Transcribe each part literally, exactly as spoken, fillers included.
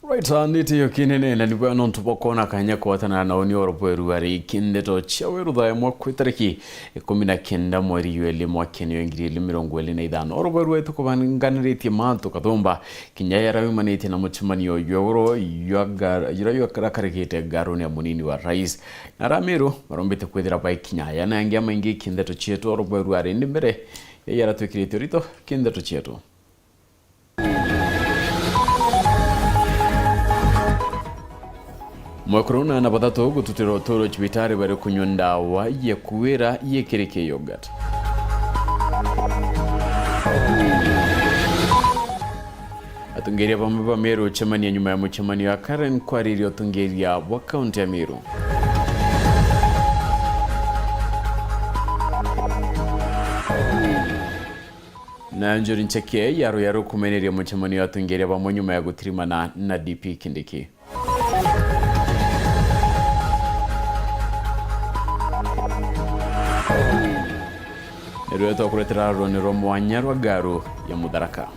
Right, ah, nitiyo kinene na nibwa nontu bwa kwona kanya kwatana na uni orobweru ari kindeto cia weru thaa imwe kwi tariki ikumi na kenda mweri jwa ili mwakeni wa ngiri ili mirongo ili na ithano. Orobweru wetu kubanganiritie mantu kathumba kinya yara yumanitie na mucemanio jwa ugoro jwa gar-, jura jwakarakarikite ngaruni ya munini wa rais. Na Ramiru barombite kwithira baikinya aya na angi amaingi kindeto cietu orobweru ari ndi mbere ya yara twikirite urito kindeto cietu. Mwekuru na ana bathatu gututirwa uturo cibitari bari kunywa ndawa ya kuwira yikirike yogurt. Atongeria bamwe ba Meru gucemania nyuma ya mucemanio ya Karen kwariria utongeria bwa kaunti ya Meru. Na Njuri Ncheke ya Ruyaru kumeneria mucemanio wa atongeria bamwe nyuma ya gutirimana na D P Kindiki. Rweo twakuretera rwoni rwa mwanya rwa Ngaru ya Mutharaka.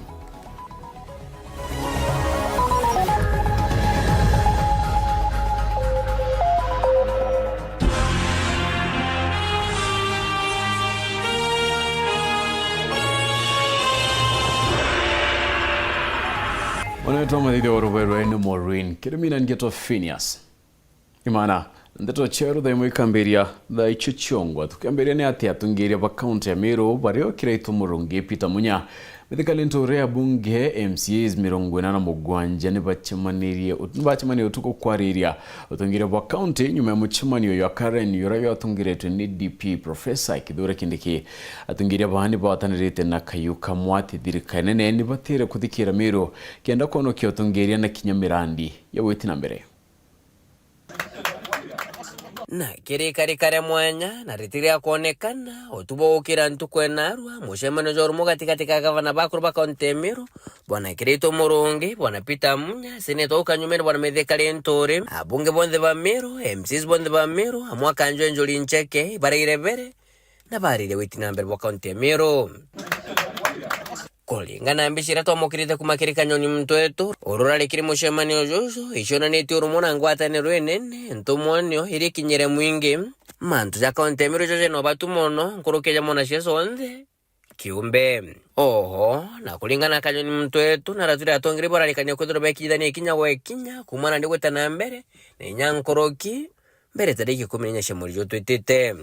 Ona twa mathithia wa rubero ni Maureen. Kirimi na ngeto Phineas. Imana, ndeto cia rutha imwe ikambiria thaa icio ciongwa. Tukiambiria ni ati atongeria ba kaunti ya Meru bario Kiraitu Murungi, Peter Munya, mithikali nture ya bunge, M C As mirongo ina na mugwanja nibacemanirie ut-, nibacemanirie utuku kwariria utongeria bwa kaunti nyuma ya mucemanio jwa Karen jura jwatongeretwe ni D P Professor Kithure Kindiki. Atongeria baa nibagwatanirite na kayu kamwe ati thirikari nene nibatire kuthikira Meru kenda kwonokia utongeria na kinya mirandi ya gwiti na mbere. Na kirika rikaria mwanya na ritiria kwonekana, utubo gukira ntuku enarua, mucemanio jwa urumwe gatigati ka gavana bakuru ba kaunti ya Meru, bwana Kiraitu Murungi, bwana Peter Munya, seneta ukanyumene bwana Mithika Linturi, abunge bonthe ba Meru, M Cs bonthe ba Meru, amwe akanjwe Njuri Ncheke, ibaraire bere, na baririe witi na mbere bwa kaunti ya Meru. Kuringana na mbica iria twamukirite kuma kiri Kanyoni Mtwetu, ururari kiri mucemanio juju, icionanitie urumwe na ngwataniro inene, ntumwa nio iri kinyire mwingi. Mantu ja kaunti ya Meru jaje no batu mono, nkuruki ja mwanasiasa onthe kiumbe. Oho, na kuringana na Kanyoni Mtwetu, na ratu ria atongeri bararikania kwithirwa bekithania ikinya gwa ikinya, kumana ni gwita na mbere, na inya nkuruki, mbere tariki ikumi na inya cia mweri juju twitite.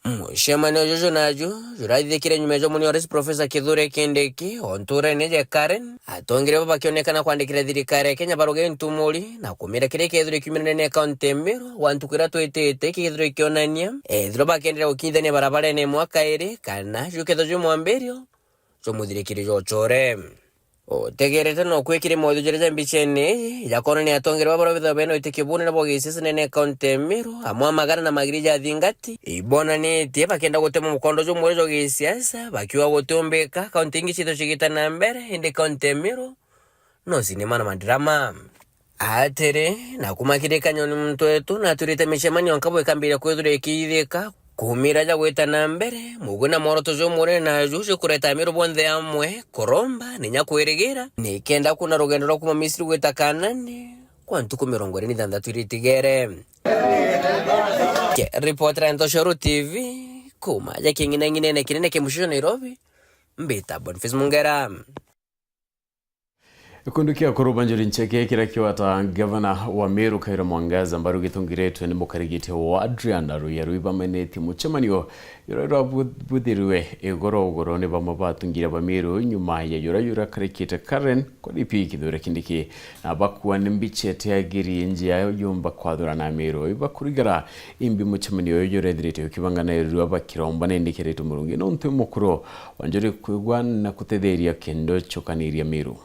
Mucemanio juju naju jurathithikire nyuma ya jwa munini wa rais Professor Kithure Kindiki, o nturene ja Karen, atongeria baba bakionekana kwandikira thirikari ya Kenya baruge ntumuri na kumira kiria kethirwe kiumirane na kaunti ya Meru gwa ntuku iria twitite kithirwe kionania ethirwa bakenderea gukinyithania barabarene mwaka iri kana jukethirwa jwi mwambirio jwa muthirikiri jwa uchore. Utegerete no kwikire mothiu jaria ja mbicene iji, jakonania atongeria baba baria bethagwa bena witikio bunene bwa gisiasa nene kaunti ya Meru, amwe a magana na magiri ja athingati, ibonanitie bakenda gutema mukondo jumwe jwa gisiasa, bakiuga gutiumbika kaunti ingi ciitho cigita na mbere, indi kaunti ya Meru no sinema na madrama. Atiri, na kuma kiri Kanyoni Mtwetu, naturite micemanio nkabo ikambiria kwithirwa ikiithika, kumira ja gwita na mbere, mugu na mworoto jumwe uri naju jukureta Amiru bonthe amwe, kuromba, na inya kwirigira, nikenda kuna rugendo rwa kuma Misiri gwita Kanani, kwa ntuku mirongo iri na ithantatu iria itigere. Ke-, ripoti ra Ntoshoro T V, kuma ja king'inang'inene kinene kia mucicio Nairobi, mbita Boniface Mungera. Gikundi kia akuru ba Njuri Ncheke kiria kiwata gavana wa Meru Kawira Mwangaza mbaru gitungiritwe ni mukarigiti wa Adrian Ruyaru ibamenetie mucemanio juria jurabuthirirwe igoro ugoro ni bamwe ba atungiria ba Meru nyuma ya juria jurakarikite Karen kwa D P Kithure Kindiki na bakua ni mbicha itiagirie njia yumba kwathurana Meru ibakurigara. Imbi mucemanio uyu jurethirite ukibanganairua bakiromba na indi Kiraitu Murungi nontu mukuru wa Njuri kwigua na kutetheria kendo chukaniria Meru.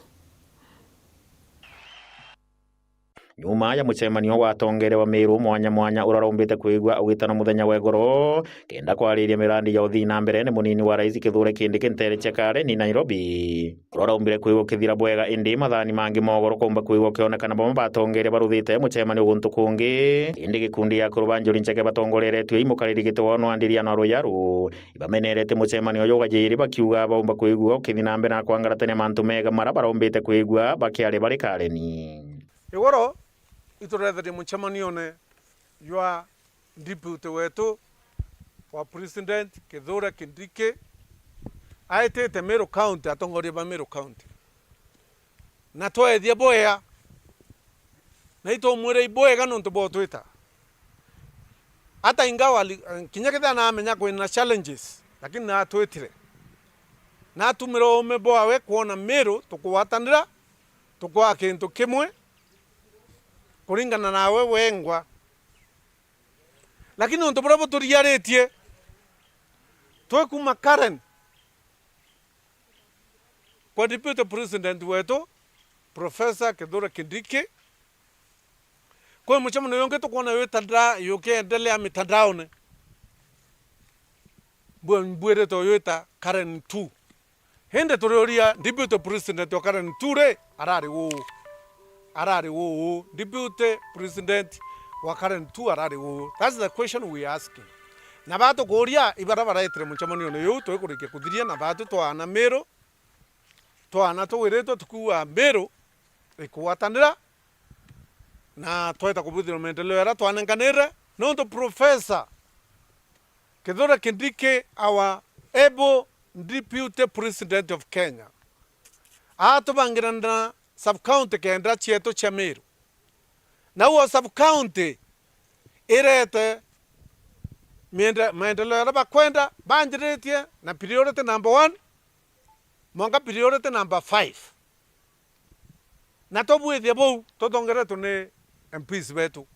Nyuma ya mucemanio wa atongeria ba Meru mwanya mwanya urarombite kwigua ugitana muthenya wa igoro kenda kwariria mirandi ya uthii na mbere ni munini wa rais Kithure Kindiki ntere cia Karen Nairobi. Uraraumbire kwigua ukithira bwega, indi mathani mangi ma ugoro kuumba kwigua ukionekana bamwe batongeria baruthite mucemanio guntu kungi. Indi gikundi ya akuru ba Njuri Ncheke batongoreretue i mukariri giti wao no Adrian Ruyaru, ibamenerete mucemanio uyu gwa jiri bakiuga baumba kwigua ukithi na mbere na kwangaratania mantu mega mara baraumbite kwigua bakiari bari Kareni. Igoro ituretherie mucemanione jwa deputy wetu wa president Kithure Kindiki aitite Meru County, atongoria ba Meru County, na tweethia bwea, na itumwira ibwega nontu bwa utwita. Hata ingawa li-, kinya kethira naamenya kwina challenges, lakini natwitire. Natumire uume bwawe kwona Meru tukugwatanira, tukwaa kintu kimwe kuringana nawe wengwa. Lakini untu buria buturiaritie, twikuma Karen kwa deputy president wetu, Professor Kithure Kindiki, kwi mucemanio jungi tukwona jwita nda-, jukiendelea mitandaone. Mbwi-, mbwiritwe jwita Karen two. Indi turiuria deputy president wa Karen two ri, arari uu? Arari uu? Deputy president wa Karen two arari uu? That's the question we are asking. Na baa tukuuria, ibaria baretire mucemanione juu, twikurikia kuthiria, na baatu twaana Meru, twaana tugwiritwe tukiuga Meru ikugwatanira, na tweta kubwithirwa maendeleo jaria twanenkanire, nontu Professor Kithure Kindiki, our able Deputy President of Kenya, atubangira na sub-county kenda cietu cia Meru. Nauo sub-county irete miende-, maendeleo jaria bakwenda, banjiritie na priority number one mwanka priority number five. Na tubwithia buu tutongeretwe ni M Ps betu.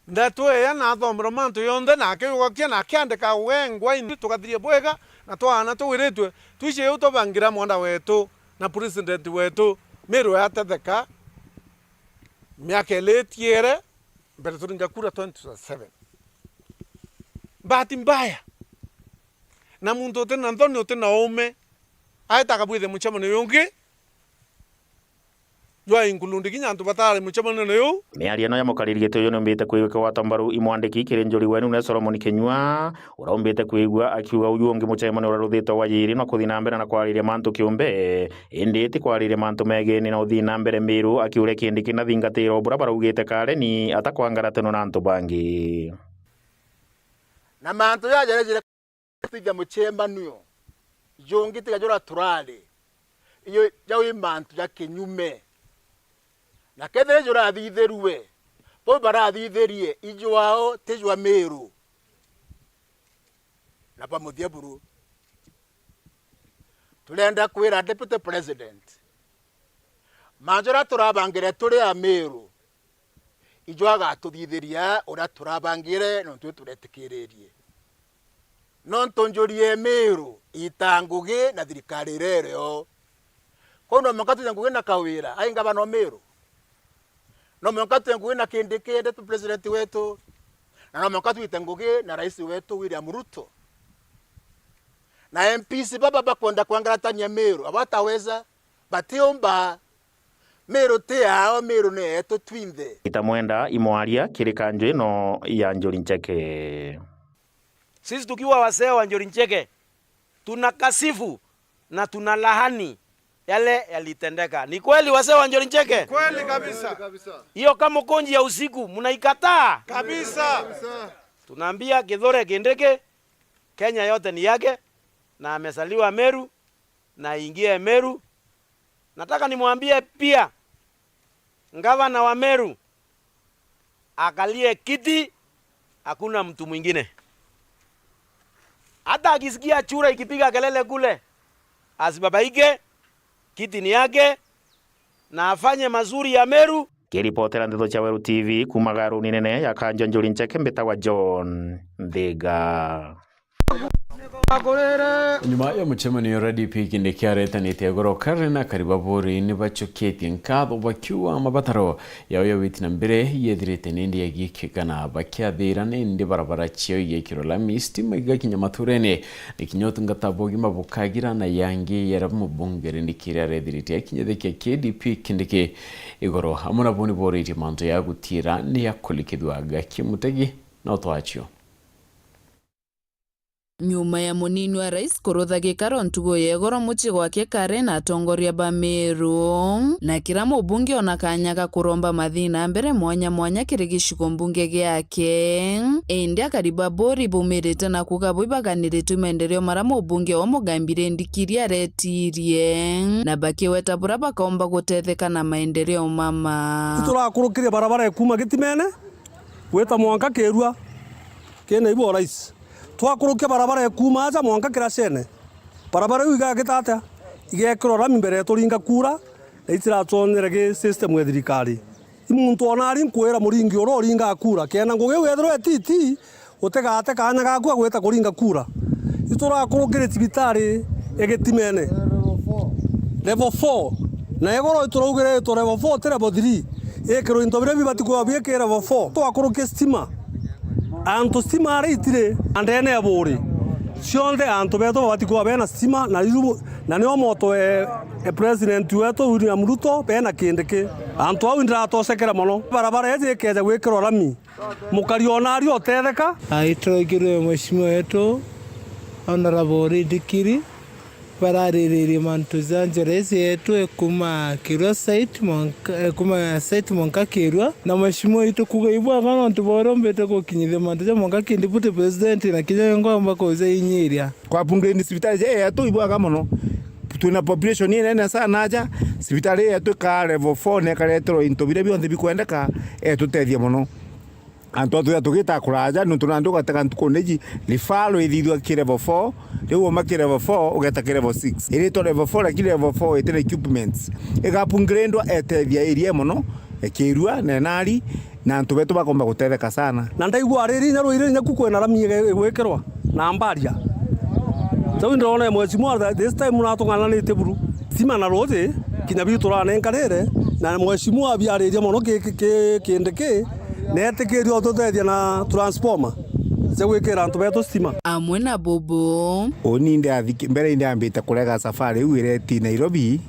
Ndeto iria nathomerwe mantu jonthe, na akiugakia, na akiandika wengwa, ini tugathiria bwega, na twaana tugwiritwe, twici iu tubangira mwana wetu na president wetu, Meru yatetheka miaka ili itiere mbere turinga kura twenty twenty-seven. Bahati mbaya, na muntu uti na nthoni, uti na uume, aeta akabwithia mucemanio jungi, jwa include kinya antu batari mucemanio juu. Miario ino ya mukariri giti uyu niumbite kwigua ikigwatwa mbaru i mwandiki kiri njuri wenu ni Solomon Kinyua, uria umbite kwigua akiuga uju ungi mucemanio uria ruthitwe wa jiri no kuthi na mbere na kwariria mantu kiumbe, indi ti kwariria mantu megeni na uthii na mbere Miru, akiuria Kindiki nathingatiro buria baraugite Kareni atakwangaratanwa na antu bangi. Na mantu jaja jire Twija mucemanio jungi tiga jura turari, iyo jau i mantu ja kinyume. Na kethira jurathithirue, bau barathithirie ijwao ti jwa Miru na bwa muthia buru. Turenda kwira Deputy President, mantu jaria turabangire turi a Miru, ijo agatuthithiria uria turabangire, nontu ituretikiririe. Nontu njuri ya Miru iita ngugi na thirikari iria irio. Kwou no mwanka twite ngugi na Kawira ai ngavana o Miru. No mwanka twite ngugi na Kindiki, deputy president wetu. Na no mwanka twite ngugi na rais wetu William Ruto. Na M Ps baba bakwenda kwangaratania Miru, hawataweza. Batiumba. Miru ti yao, Miru ni yetu twinthe. Itamwenda imwaria kiri kanju ino ya Njuri Ncheke. Sisi tukiwa wasee wa Njuri Ncheke, tunakasifu na tunalaani yale yalitendeka. Ni kweli, wasee wa Njuri Ncheke? Kweli kabisa. Hiyo kamukunji ya usiku, mnaikataa? Kabisa. Tunaambia Kithure Kindiki, Kenya yote ni yake, na amezaliwa Meru, na aingie Meru. Nataka nimwambie pia, gavana wa Meru akalie kiti, hakuna mtu mwingine. Hata akisikia chura ikipiga kelele kule, asibabaike, kiti ni yake, na afanye mazuri ya Meru. Kiripotera ndeto cia Weru T V kuuma garuni nene ya Kanjo Njuri Ncheke, mbitagwa John Nthiga. Nyuma ya mucemanio uria D P Kindiki aretanite igoro, Karen na akari ba Buuri ni bacoketie nkatho bakiuga mabataro yao ya witi na mbere yethirite nindi yagikikana, bakiathira nindi barabara ciao igekirwa lami, stima igakinya maturene, ni kinya utungata bwa ugima bukagira na yangi yaria mubunge Kindiki arethirite akinyithikia K D P Kindiki igoro, amwe nabo ni boritie mantu ya gutiira ni ya kulikithua. Gaki Mutegi na utwacio. Nyuma ya munini wa rais kurutha gikaro ntugu ya igoro mucii gwake Karen na atongoria ba Meru, na kira mubunge ona kanya ga kuromba mathina mbere mwanya mwanya kiri gicigo mbunge giake. Indi akari ba Buri bumirite na kuuga bo ibaganiritwe maendeleo mara mubunge wa Mugambire Ndikiri aretirie, na bakiweta bura bakaumba gutetheka na maendeleo mama. Iturakurukirie barabara ikuuma Gitimene gwita mwanka Kirua kina ibu o rais. Twakurukia barabara ikuuma aja mwanka Kiracene. Barabara iu igagita atia? Igekirwa rami mbere ya turinga kura, na itiratwonere gi system ya thirikari. I muntu ona ari nkwira muringi uria uringaga kura, kenda ngugi iu yethirwa ititi, utigate kanya gaku ga gwita kuringa kura. Iturakurukirie cibitari ya Gitimene. Level four. Na igoro ituraugire itwa level four ti level three. Ikirwe into biria bibati kuba biiki level four. Twakurukie stima. Antu stima ari itiri, na ndene ya Buri. Cionthe antu betu babati kuba bena stima, na riu, na nio moto e, e president wetu William Ruto bena kindi ki. Antu au ndiratosekera mono. Barabara iji ikeja gwikirwa rami, mukari ona ari otetheka. Aitwegirwe mheshimiwa wetu Honorable Ridikiri. Barariririe mantu ja njira iji yetu ekuma Kirua site mwanka, ekuma site mwanka Kirua. Na mheshimiwa itu kuuga ibwaga nontu bwa uria umbite gukinyithia mantu ja mwanka ki deputy president na kinya ngomba kuja inyiria. Kwa upgrade cibitari ja yetu ibwaga mono. Twina population inene sana aja, cibitari yetu ikaa level four na ikareterwa into biria bionthe bikwendeka, etutethia mono. Antu atwira tugita kuraja, nontu nandi ugatega ntukune iji, referral ithithua ki level four, riu uma ki level four, ugeta ki level six. Iritwa level four, lakini level four itina equipments. Igapungirindwa etethia area mono, e Kirua, na Enari, na antu betu bakomba gutetheka sana. Na ndaigua riri inya rwiri inya ku kwina rami ige-, igwikirwa na mbaria. Jau ndirona mheshimiwa this time natung'ananitie buru. Stima na ruuji, kinya biu turanenkanire, na mheshimiwa abiariria mono ki, ki, ki, kindi ki, na etikiria ututethia na transformer cia gwikira antu betu stima. Amwe na bubu. Uni ndi athiki-, mbere ndi ambite kurega safari iu ireti Nairobi,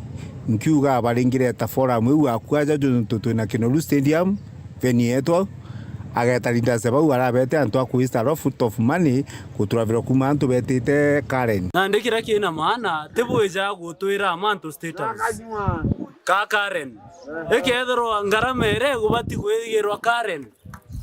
nkiuga baringireta forum iu akua aja juntu twina Kinoru Stadium, venue yetu au, ageta leaders bau arabete antu a kuista a lot of money guturavirwa kuma antu betite Karen. Nandi kiria kina maana, ti bwija gutwira mantu State House. Ka Karen. Ikethirwa ngarama iria igubati kwigirwa Karen,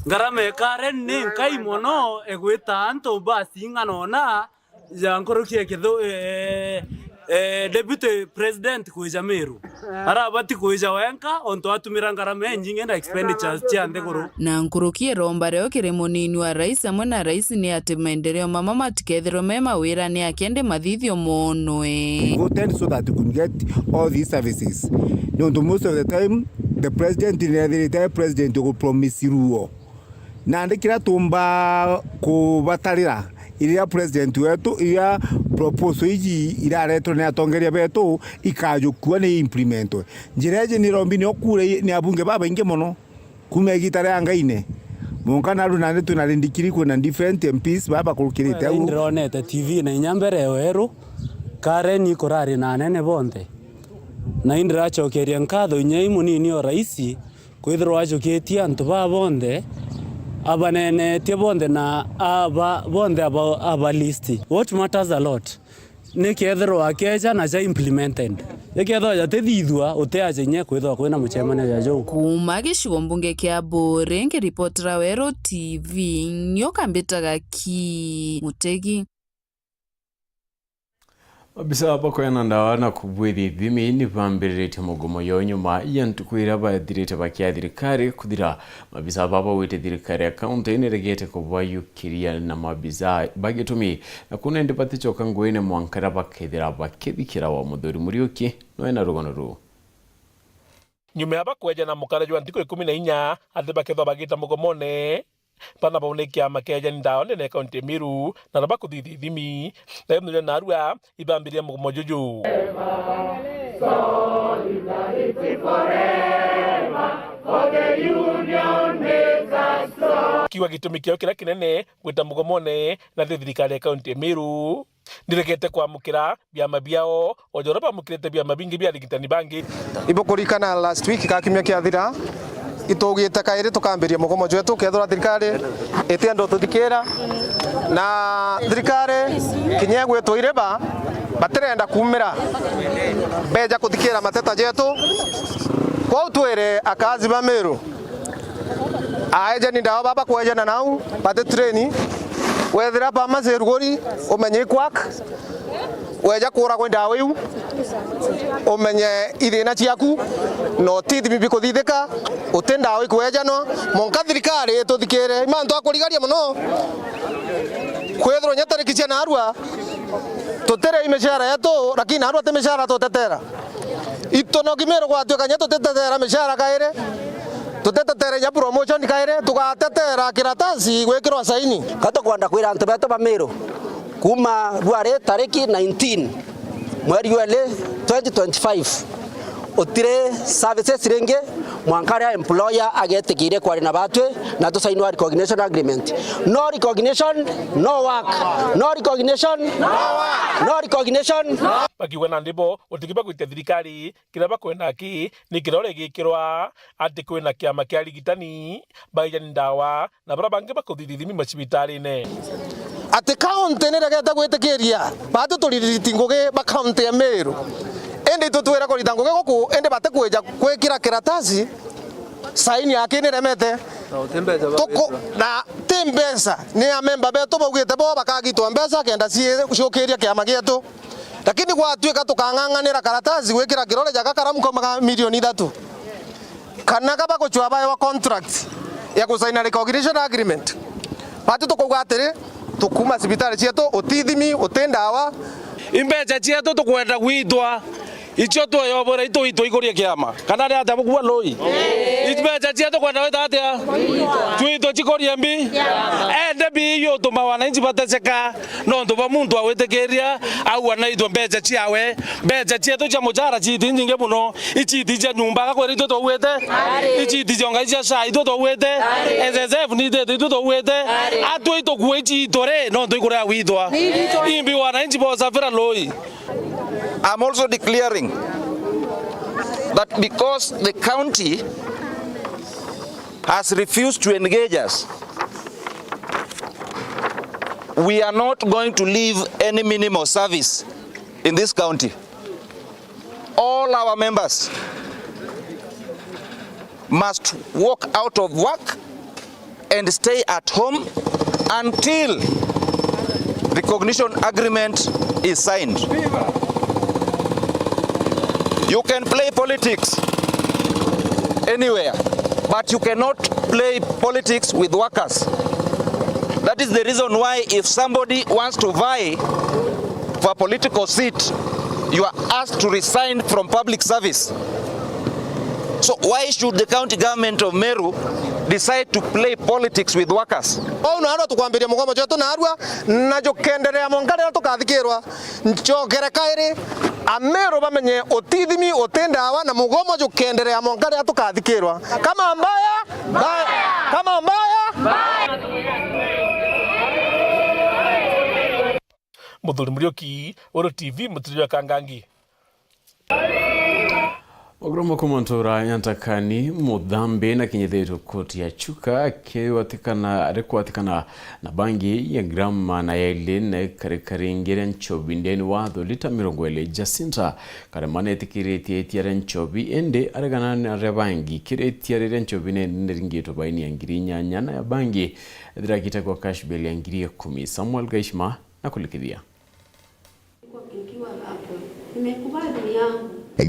ngarama ya Karen ni nkai mono, igwita antu basi ing'ana ona, ja nkuruki ya kithu, eh, eh, Deputy President kwija Meru. Arabati kwija wenka, ontu atumira ngarama inyingi na expenditures cia nthiguru. Na nkuruki iromba rio kiri munini wa rais amwe na rais ni ati maendeleo mama matikethirwe me mawirane akende mathithio monwe. Voted so that we could get all these services. Nontu most of the time, the president ni ethirite ari president ugupromisirwo. Nandi kiria tumba kubatarira, iria president wetu, iria proposal iji iraretwe ni atongeria betu, ikajukua ni implementwe. Njira iji ni rombi ni okure ni abunge babaingi mono kuma igita ria Ngaine. Monka naru nandi twina rindikiri kwina different M Ps baba bakurukirite au. Ndironete T V na inya mbere ya weru, Karen ikurari na anene bonthe. Na indiracokeria nkatho inya i munini o raisi, kwithirwa ajukitie antu baa bonthe, abanenetie bonthe na aba bonthe aba, aba list. What matters a lot ni kethirwa akeja na ja implemented. Ikethirwa jatithithua, utiaja inya kwithirwa kwina mucemanio ja jau. Kuuma gicigo mbunge kia Buri, nkiripotera Weru T V, nio kambitaga ki Mutegi. Mabisa bakoyana ndawa na kubwithia ithimi ni bambiriritie mugomo yo nyuma ya ntuku iria bathirite bakia thirikari kuthira. Mabisa baba bawite thirikari ya kaunti ni regete kubayukiria na mabisa bagitumi na kuna indi baticoka nguine mwanka iria bakethira bakithikira wa Muthuri Muriuki noe na rugano ruu. Nyuma ya bakweja na mukare jwa ntuku ikumi na inya ati bakethwa bagita mugomone, bana bau ni kiama kia ejani ndawa ndene ya kaunti ya Meru, na nabo bakuthithia ithimi. Na yu mithenya narua ibambiria mugomo juju. Kiuga gitumi kiao kiria kinene gwita mugomone na thi thirikari ya kaunti ya Meru ndiregete kwamukira biama biao, o ja uria bamukirite biama bingi bia arigitani bangi. Ibukurikana last week ka kiumia kiathira, itugite kairi tukambiria mugomo jwetu, kethirwa thirikari itienda ututhikira, Na thirikari kinya igwitwa iriba, batirenda kuumira beja kuthikira mateta jetu. Kwou twire akazi ba Meru, aejani ndawa baba kwejana nau, bati train, wethira pharmacy ruguri, umenye ikwak, weja kuuragwa i ndawa iu, umenye ithina ciaku, na utithimi bikuthithika, uti ndawa ikwejanwa, monka thirikari ituthikire. I mantu akurigaria mono, kwithirwa inya tariki cia narua, tutire i mishara yetu, lakini narua ti mishara tutetera. Itonoki Meru gwatuika inya tutitetera mishara kairi, tutitetera inya promotion kairi, tugatetera kiratasi gwikirwa saini. Ka tukwenda kwira antu betu ba Meru, kuuma rwari tariki nineteen mweri wa iri twenty twenty-five, utiri services ringi mwanka riria employer agetikiria kwaria na batwi na tusainwa recognition agreement. No recognition, no work. No recognition, no work. No recognition, no. Bakiuga nandi bo gutikimba gwitia thirikari kiria bakwenda ki ni kiria urigikirwa ati kwina kiama kia arigitani, baijani ndawa na baria bangi bakuthithia ithimi macibitarine. Ati kaunti ni iregete gwitikiria batu tuririti ngugi ba kaunti ya Meru, indi itwe twira kurita ngugi guku, indi batikwija gwikira kiratasi saini yake ni iremete. Na ti mbeca, ni amemba betu baugite bo bakagitwa mbeca kenda cie-, ciukiria kiama gietu. Lakini gwatuika tukang'ang'anira karatasi gwikira kirore ja gakaramu ka maga-, milioni ithatu, kana kaba gucwa baewa contract ya gusaina recognition agreement, batu tukauga atiri, tukuma cibitari cietu, utithimi, uti ndawa. Imbeca cietu tukwenda gwitwa, icio tweyobora itu itwa ikurie kiama. Kana ni atia bukua lui? Imbeca cietu kwenda wita atia? Twitwe cikorie mbi. Ende mbi iyo utuma wananchi bateseka nontu bwa muntu awitikiria aua naitwe mbeca ciawe. Mbeca cietu cia mucara ciiti nyingi muno. Iciiti cia nyumba agakwira itwe twauite. Iciiti cia ngai cia caa itwe twauite. S S F ni itete itwe twauite. Atwi tukue iciito ri nontu ikuria gwitwa. Imbi wananchi bosafira lui. I'm also declaring that because the county has refused to engage us, we are not going to leave any minimal service in this county. All our members must walk out of work and stay at home until recognition agreement is signed. You can play politics anywhere, but you cannot play politics with workers. That is the reason why if somebody wants to vie for a political seat, you are asked to resign from public service. So why should the county government of Meru decide to play politics with workers? Ou naarua tukwambiria mugomo jwetu naarua, na jukenderea mwanka riria tukathikirwa. Njokere kairi, Ameru bamenye utithimi uti ndawa na mugomo jukenderea mwanka riria tukathikirwa. Kama mbaya, mbaya. Kama mbaya, mbaya. Muthuri Muriuki, Weru T V, Mutiri jwa Kangangi. Maguru makuu ma ntura ya Ntakani, Muthambi na kinyithiritwe koti ya Chuka akigwatikana, ari kwatikana na bangi ya gramu magana jairi na ikarika ringi ria nchobi ndeni wa watho lita mirongo iri. Jacinta Karema netikiritie itia ria nchobi, indi aregana na ria bangi. Kiri itia riria nchobi nene niringitwe baini ya ngiri inyanya na ya bangi ethira agitagwa cash bail ya ngiri ikumi. Samuel Gaishima na kulikithia.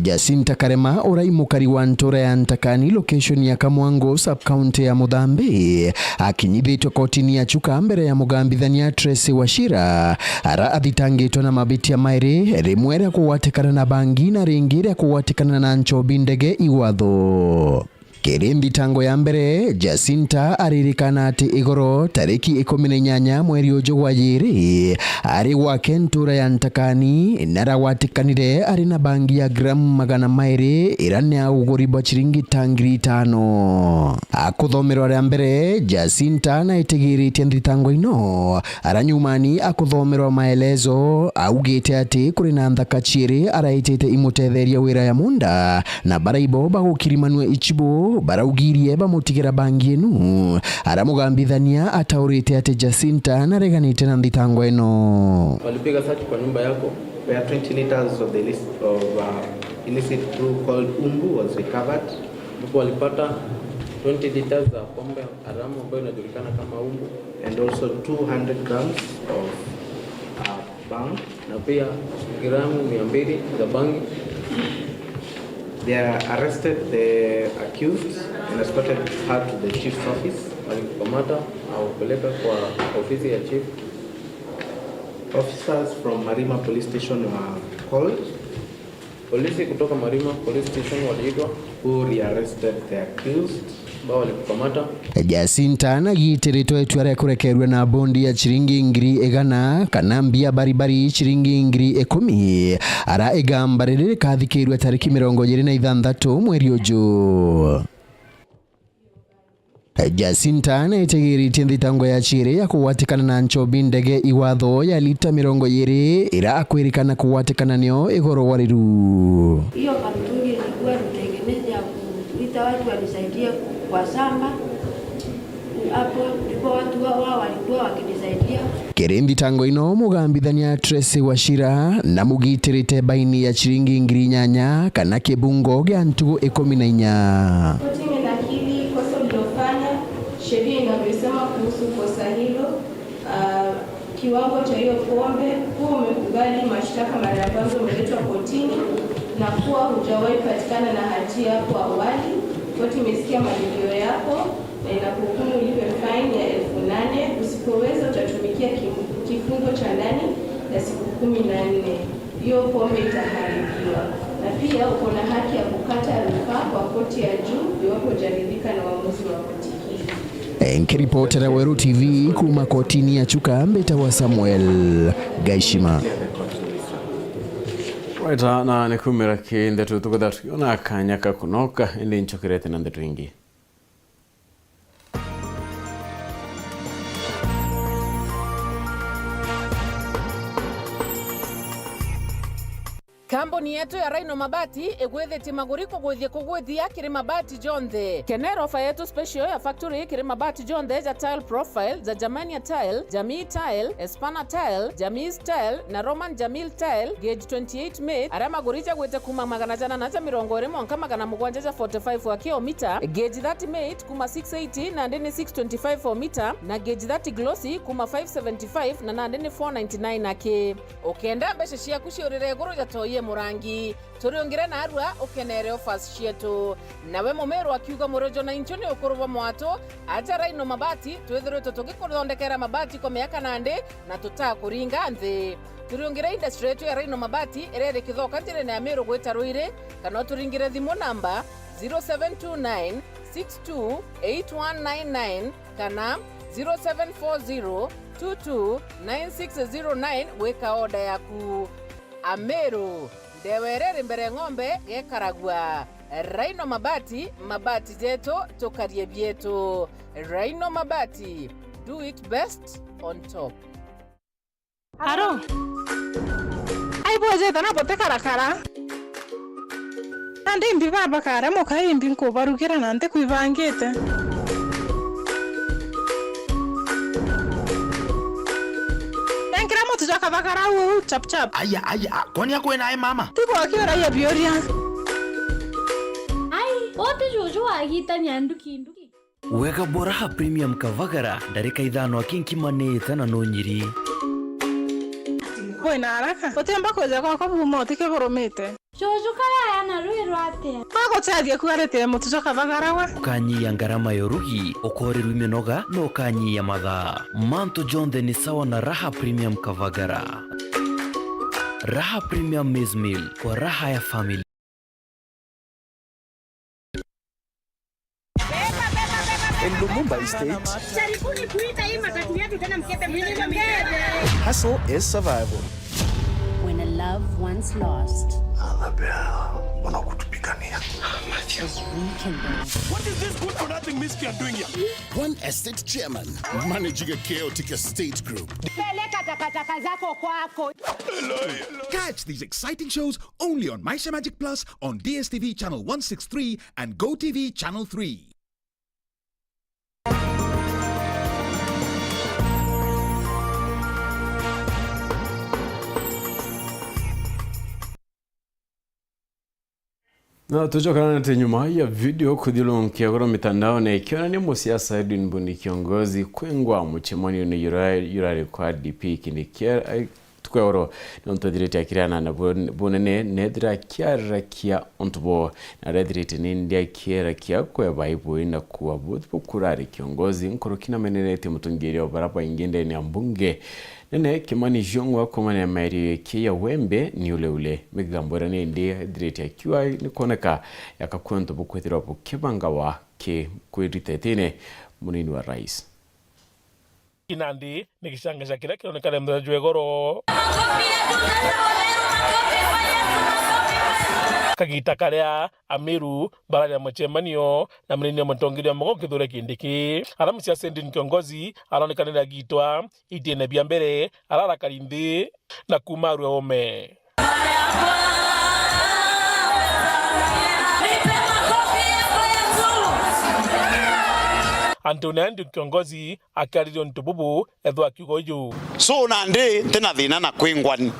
Jacinta Karema, urai mukari wa ntura ya Ntakani, location ya Kamwango, sub-county ya Muthambi, akinyithitwe kotini ya Chuka mbere ya mugambithania Tracy Wachira, ara athitangitwe na mabitia mairi, rimwe ria kugwatikana na bangi na ringi ria kugwatikana na nchobi ndege i watho. Kiri nthitango ya mbere, Jacinta aririkana ati igoro tariki ikumi na inyanya mweri uju gwa jiri, ari gwake ntura ya Ntakani, na aragwatikanire ari na bangi ya gramu magana mairi, ira ni ya uguri bwa ciringi ta ngiri itano. Akuthomerwa ria mbere, Jacinta naitigiritie nthitango ino, ara nyumani akuthomerwa maelezo, augite ati kuri na nthaka ciiri araitite imutetheria wira ya munda, na baraibo bagukirimanua ichibu Baraugirie bamutigira bangi inu, aramugambithania ataurite ati Jacinta nareganite na nthitango ino. Walipiga search kwa nyumba yako. Where twenty liters of the illicit, of, uh, illicit brew called Umbu was recovered. Ambapo walipata twenty liters za pombe haramu ambayo inajulikana kama Umbu. And also two hundred grams of, uh, bang. Na pia gramu mia mbili za bangi. They are arrested the accused and escorted her to the chief's office. Walimkamata na kupeleka kwa ofisi ya chief. Officers from Marima Police Station were called. Polisi kutoka Marima Police Station waliitwa. Who rearrested the accused. Ambao walimkamata. Jacinta nagitiritwe itua ria kurekerua na bondi ya ciringi ngiri igana kana mbia baribari ciringi ngiri ikumi, ara igamba riri rikathikirua tariki mirongo iri na ithanthatu mweri uju. Jacinta neetigiritie nthitango ya ciiri ya kugwatikana na nchobi ndege iwatho ya lita mirongo iri, ira akwirikana kugwatikana nio igoro wa riru. Hiyo kamtungi ilikuwa tutegemezi ya kuita watu wanisaidie kwa shamba. Hapo ndipo watu wa-, wao walikuwa wakinisaidia. Kiri nthitango ino, mugambithania Tracy Wachira na mugitirite baini ya ciringi ngiri inyanya kana kibungo gia ntugu ikumi na inya. Koti imenakili kosa uliofanya, sheria inavyosema kuhusu kosa hilo, ah, kiwango cha hiyo pombe, kuwa umekubali mashtaka mara ya kwanza umeletwa kotini na kuwa hujawahi patikana na hatia hapo awali. Koti imesikia malilio yako na inakuhukumu ulipe fine ya elfu nane. Usipoweza, utatumikia kim-, kifungo cha ndani ya siku kumi na nne. Hiyo pombe itaharibiwa. Na pia uko na haki ya kukata rufaa kwa koti ya juu iwapo hujaridhika na uamuzi wa koti hii. Nkiripotera Weru T V kuuma kotini ya Chuka, mbitagwa Samuel Gaishima. Right, na ni kumira ki ndeto tukutha tukiona kanya ka kunoka, indi nchokerete na ndeto ingi. Kambuni yetu ya Rhino Mabati igwithitie maguri kugwithia kugwithia kiri mabati jonthe. Kenera ofa yetu special ya factory kiri mabati jonthe ja tile profile, ja Germania tile, Jamii tile, Espana tile, Jamii tile na Roman Jamil tile, gauge twenty-eight mate, aria maguri jagwite kuuma magana janana ja mirongo iri mwanka magana mugwanja ja forty-five wa kilomita, gauge thirty mate kuuma six eighty nandi ni six twenty-five o mita, na gauge thirty glossy kuuma five seventy-five na nandi ni four ninety-nine aki. Ukenda mbeca ciaku ciurire iguru ja toi e murangi, turiungire narua ukenere offers cietu. Nawe mumiru akiuga murojo na inchu ni ukuru bwa mwatu, aja Rhino Mabati, twithiritwe tugikuthondekera mabati kwa miaka nandi na tutakuringa nthi. Turiungire industry yetu ya Rhino Mabati iria iri Kithoka njirene ya Miru gwita Ruiri, kana uturingire thimu namba zero seven two nine six two eight one nine nine kana zero seven four zero two two nine six zero nine gwika order yaku. Amiru, ndewa iria iri mbere ng'ombe gekaragua. Rhino Mabati, mabati jetu, tukarie bietu. Rhino Mabati, do it best on top. Aro. Ai, bwejete na butikarakara. Nandi imbi baba kare muka imbi nkubarugira na ntikwibangite. Nenkira mutu jwa kabagara uu chap chap. Aya, aya, a, kwani akwena e mama? Tigo akiuragia biuria. Ai, uti juju wagitania nduki nduki. Wega bwa Raha Premium Kavagara, ndarika ithano aki nkimanite na nunyiri. Wina haraka? Utiumba kwija gwakwa buma utikiburumite. Juju kayaya na rwi rwatia? Aguteethia kuarite mutu jwa kavagara we. Ukanyia ngarama ya urugi, ukorirwa iminoga, na ukanyia mathaa. Mantu jonthe ni sawa na Raha Premium Kavagara. Raha Premium Maize Meal, kwa raha ya family. In Lumumba Estate, jaribuni kuita hii matatu yetu tena, mkete mwenyewe mkete. Hustle is survival. When a love once lost. Annabelle, mbona kutupigania? What is this good for nothing miscreant doing here? One estate chairman managing a chaotic estate group. Peleka takataka zako kwako. Catch these exciting shows only on Maisha Magic Plus on D S T V channel one six three and Go T V channel three. Na tucokananite nyuma ya video kuthiurunkia iguru mitandaone ikionania musiasa Edwin Bundi Kiongozi kwingwa mucemanione jura-, jurari kwa D P Kindiki. Tukwegoro nontu ethirite akiriana na bun-, bunene nethira akiararakia untu bo, na rethirite nindi akierakia kweba ibui na kuwa buthu bukurari kiongozi nkuruki na menenetie mutongeria o bara baingi ndene ya mbunge nene Kimani Ichung'wa kuumania na mairio yake ya wembe ni ule ule. Migambo iria nindi ethirite akiuga ni kwoneka yakakua untu bukwithirwa bukibangawa ki kwirita itine munini wa rais. Nandi ni gicanga cia kiria kironekane muthenya jwa igoro. Kagita karia Amiru barari na mucemanio na munini wa mutongeria wa mugongo Kithure Kindiki, aria musiasa Edwin Kiongozi aronekanire agitwa itiene bia mbere, ararakari nthi na kuuma arue ome. Antu na Edwin Kiongozi akiariria untu bubu, ethwa akiuga uju. So nandi ntina thina na kwingwani,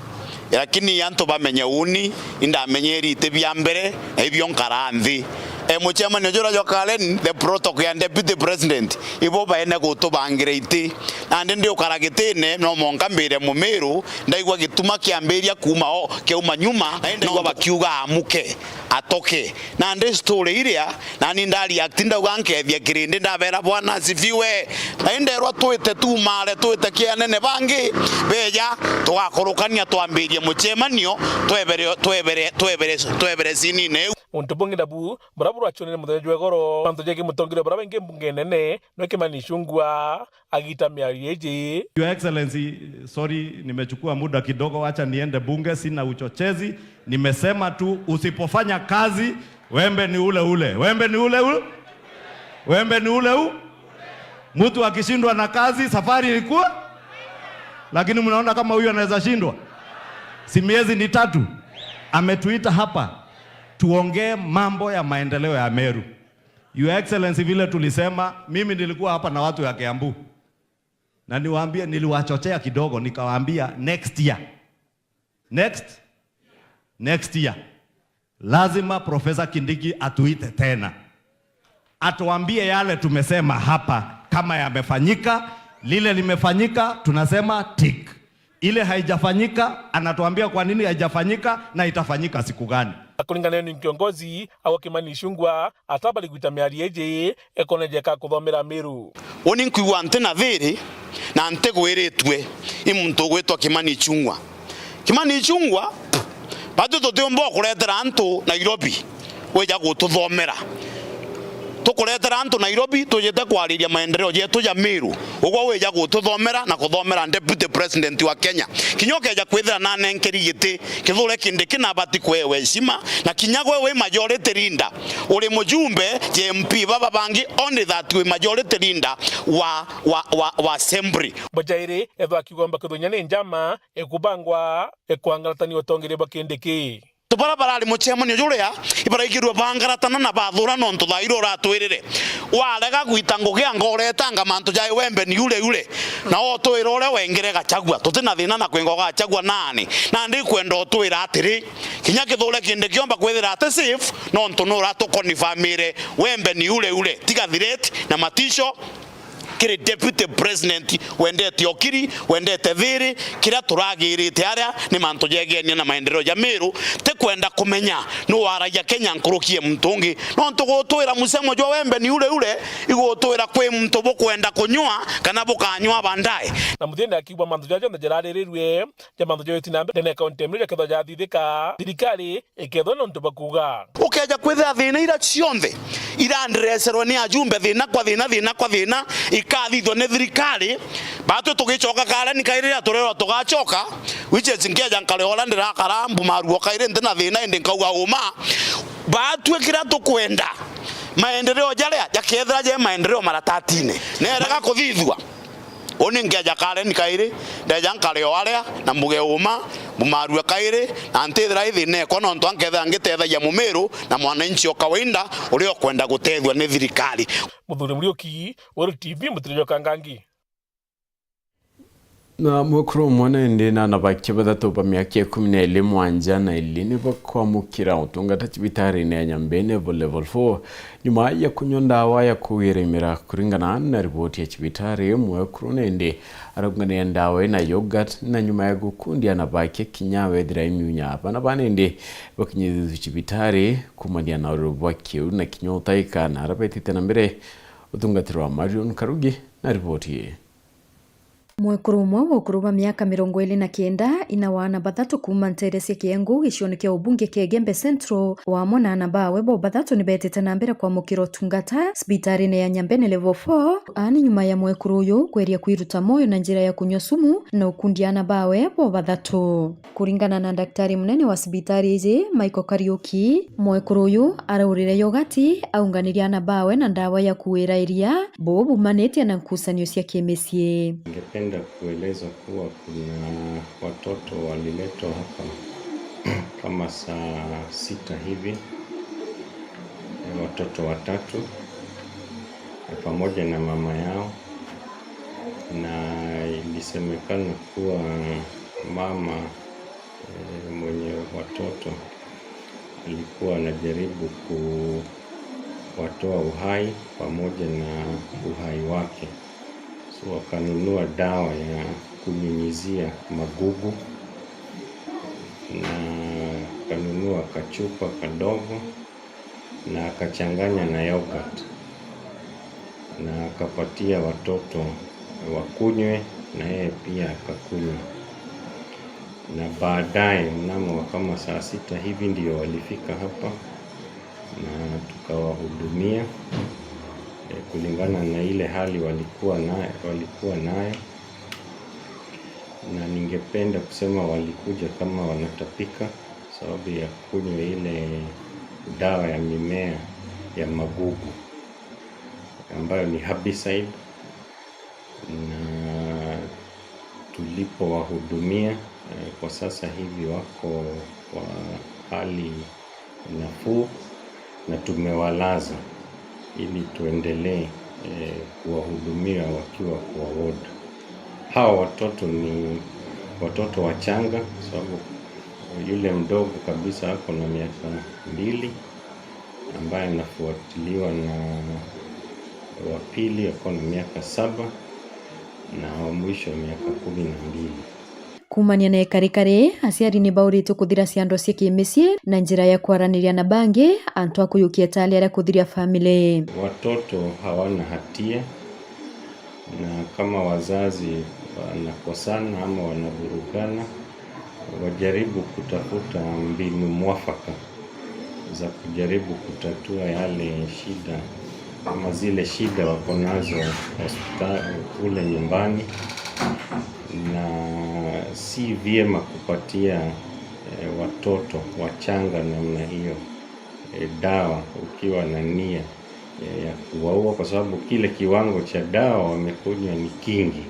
lakini antu bamenye uni, indamenyeri iti bia mbere, na ibio nkara nthi. E, mucemanio jura jwa Karen, the protocol ya deputy president, ibo baene gutubangira iti. Nandi ndi ukara gitine, no monka mbire Mumiru, ndaigua gituma kiambiria kuuma o, kiauma nyuma, na ndaigua bakiuga amuke, atoke. Nandi story iria, nani nda react ndauga nkethia kirindi, ndabera Bwana asifiwe. Na inderwa twite tumare, twite kia anene bangi, beja, tugakurukania twambirie mucemanio, twebere, twebere, twebere, twebere sinine iu. Untu bungi nabu, buria burachonire muthenya jwa igoro, mantu ja kimutongeria buria baingi mbunge nene, no Kimani Ichung'wa, agita miario iji. Your Excellency, sorry, nimechukua muda kidogo, wacha niende bunge, sina uchochezi. Nimesema tu, usipofanya kazi, wembe ni ule ule. Wembe ni ule ule. Wembe ni ule u. Mtu akishindwa na kazi, safari ilikuwa. Lakini mnaona kama huyu anaweza shindwa? Si miezi ni tatu. Ametuita hapa. Tuongee mambo ya maendeleo ya Meru. Your Excellency, vile tulisema, mimi nilikuwa hapa na watu ya Kiambu. Na niwaambie, niliwachochea kidogo, nikawaambia next year. Next? Next year. Lazima Professor Kindiki atuite tena. Atuambie yale tumesema hapa, kama yamefanyika, lile limefanyika, tunasema tick. Ile haijafanyika, anatuambia kwa nini haijafanyika na itafanyika siku gani. Kuringana ni kiongozi, agwa Kimani Ichung'wa, atabari gwita miario iji, ekone jeka kuthomera Meru. Uni nkwigua nti na thiri, na ntigwiritue i muntu ugwitwa Kimani Ichung'wa. Kimani Ichung'wa, batu tutiumba kuretera antu Nairobi, wija gututhomera. Tukuretera antu Nairobi, tujite kwariria maendeleo jetu ja Meru. Ugwe wija gututhomera na kuthomera Deputy President wa Kenya. Kinya ukeja kwithira nanenkeri giti, Kithure Kindiki nabati kwewe heshima, na kinya gwe wi majority leader, uri mujumbe, J M P, baba bangi, only that wi majority leader wa, wa, wa, wa assembly. Bajairi, ethwa akigomba kithunya ni njama, ikubangwa, ikwangaratania utongeria bwa Kindiki. Antu baria barari mucemanio juria, ibaraigirwe bangaratana na bathura nontu thaira uratwirire. Warega gwita ngugi anga uretanga mantu ja wembe ni ule ule. Na utwira uria wengire Gachagua. Tuti na thina na kwinga Gachagua nani. Nandi kwenda utwira atiri, kinya Kithure Kindiki kiomba kwithira ati safe, nontu nuratukonifamire wembe ni ule ule. Tiga threat na matisho. Kiri Deputy President wendete ukiri, wendete thiri, kiria turagirite aria ni mantu jegenia na maendeleo ja Meru, ti kwenda kumenya nu waragia Kenya nkuruki ya muntu ungi. Nontu gutwira musemo jwa wembe ni ule ule, igutwira kwi muntu bukwenda kunyua kana bukanyua bandae. Na muthiene akiuga mantu jaja jonthe jararirirwe, ja mantu ja uti na mbere ndene kaunti ya Meru jakethwa jathithika, thirikari ikethwa nontu bakuuga. Ukeja kwithira thina ira cionthe irandirecerwe ni ajumbe thina kwa thina, thina kwa thina, ikathithwa ni thirikari, batwi tugicoka kara ni kairi riria turerwa tugacoka, which is nkeja nkare uria ndirakara mbumaruo kairi nti na thina indi nkauga uma. Baatue kiria tukwenda, maendeleo jaria jakethira je maendeleo maratatine, nerega kuthithua. Uni nkeja Karen kairi, ndeja nkare o aria, na mbuge uma, mbumarue kairi, na ntithira ithina ekwa, nontu ankethira ngitethagia mumiru na mwananchi o kawaida uria ukwenda gutethua ni thirikari. Muthuri Muriuki, Weru T V, Mutirijo Kangangi. Na mwekuru umwe na indi na anabakia bathatu ba miaka ikumi na ili, mwanja na ili ni bakwamukira utungata cibitarine ya Nyambene Level four, nyuma ya kunywa ndawa ya kugira imera. Kuringana na riboti ya cibitari, mwekuru na indi araunganira ndawa ina yogurt, na nyuma ya gukundia anabakia kinya wethira imiunya. Bana bana indi bakinyithithua cibitari kumania na ururu bwa kiu na kinya utaika, na arabetite na mbere utungatirwa. Marion Karugi na riboti ii. Mwekuru umwe wa ukuru bwa miaka mirongo iri na kenda, ina wa aana bathatu kuuma nteere cia Kiengu, gicione kia ubunge kia Igembe Central, wamwe na aana bawe bo bathatu ni beetite na mbere kwamukira utungata cibitarine ya Nyambene Level four, aani nyuma ya mwekuru uyu kweria kwiruta mwoyo na njira ya kunywa sumu na ukundia aana bawe bo bathatu. Kuringana na ndaktari munene wa cibitari iji, Michael Kariuki, mwekuru uyu araurire yogati aunganirie aana bawe na ndawa ya kuira iria, buu bumanitie na nkucanio cia kimicii. Ningependa kueleza kuwa kuna watoto waliletwa hapa kama saa sita hivi, eh, watoto watatu, eh, pamoja na mama yao, na ilisemekana kuwa mama, eh, mwenye watoto alikuwa anajaribu kuwatoa uhai pamoja na uhai wake. So, wakanunua dawa ya kunyunyizia magugu, na wakanunua kachupa kadogo, na akachanganya na yogurt, na akapatia watoto wakunywe, na yeye pia akakunywa. Na baadaye, mnamo wa kama saa sita hivi, ndio walifika hapa na tukawahudumia, eh, kulingana na ile hali walikuwa na-, walikuwa nayo. Na ningependa kusema walikuja kama wanatapika sababu ya kunywa ile dawa ya mimea ya magugu ambayo ni herbicide, na tulipowahudumia, eh, kwa sasa hivi wako kwa hali nafuu na tumewalaza ili tuendelee, eh, kuwahudumia wakiwa kwa ward. Hawa watoto ni watoto wachanga, sababu yule mdogo kabisa ako na miaka mbili, ambaye anafuatiliwa na wa pili ako na miaka saba, na wa mwisho miaka kumi na mbili. Kuumania na ikarikari, aciari ni bauritwe kuthira ciando cia kimicii na njira ya kwaraniria na bangi, antu a kuyukia tali aria kuthiria family. Watoto hawana hatia, na kama wazazi wanakosana ama wanavurugana, wajaribu kutafuta mbinu mwafaka za kujaribu kutatua yale shida ama zile shida wako nazo hospitali kule nyumbani, na si vyema kupatia, eh, watoto wachanga namna hiyo, eh, dawa ukiwa na nia, eh, ya kuwaua, kwa sababu kile kiwango cha dawa wamekunywa ni kingi.